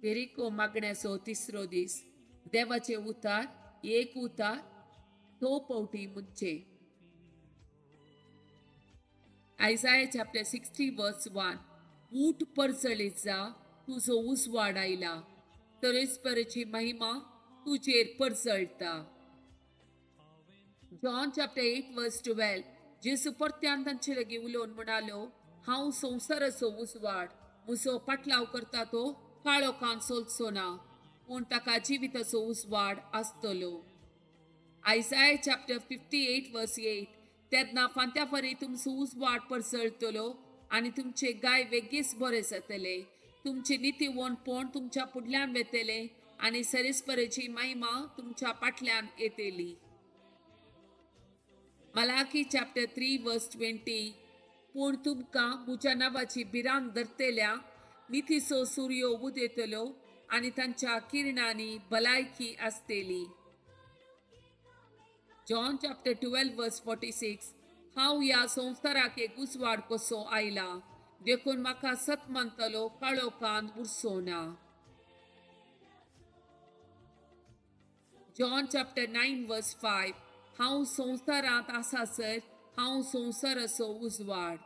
Jericho मागण्याचो तिसरो दीस. देवाचें उतार एक उतार 2 पावटी म्हणचे. Isaiah chapter 60 verse 1. ऊठ परजळीत जा, तुजो उजवाड आयला, तरेस्पराची महिमा तुजेर परजळटा. John chapter 8 verse 12. जेजू परत्यान तांचे लागीं उलोवन म्हणालो, हांव संवसाराचो उजवाड, म्हजो पाटलाव करता तो काळोखान चलचो ना, पूण ताका जिविताचो उजवाड आसतलो. Isaiah chapter 58 verse 8. तेन्ना फांत्याफारी तुमचो उजवाड परजळटलो आनी तुमचे गाय वेगीच बरे जातले. तुमचे नितीवणपण तुमच्या फुडल्यान वेतले आनी सरेस्परेची महिमा तुमच्या फाटल्यान येतली. मलाकी चॅप्टर 3 वर्स 20. पूण तुमकां म्हज्या नांवाची भिरांत धरतल्या नितीचो सुर्यो उदेतलो आनी तांच्या किरणांनी भलायकी आसतली. जॉन चॅप्टर 12 वर्स 46. हांव ह्या संवसाराक एक उजवाड कसो आयला, देखून म्हाका सत मानतलो काळोखान उरचो ना. जॉन चॅप्टर 9 वर्स 5. हांव संवसारांत आसासर हांव संवसाराचो उजवाड.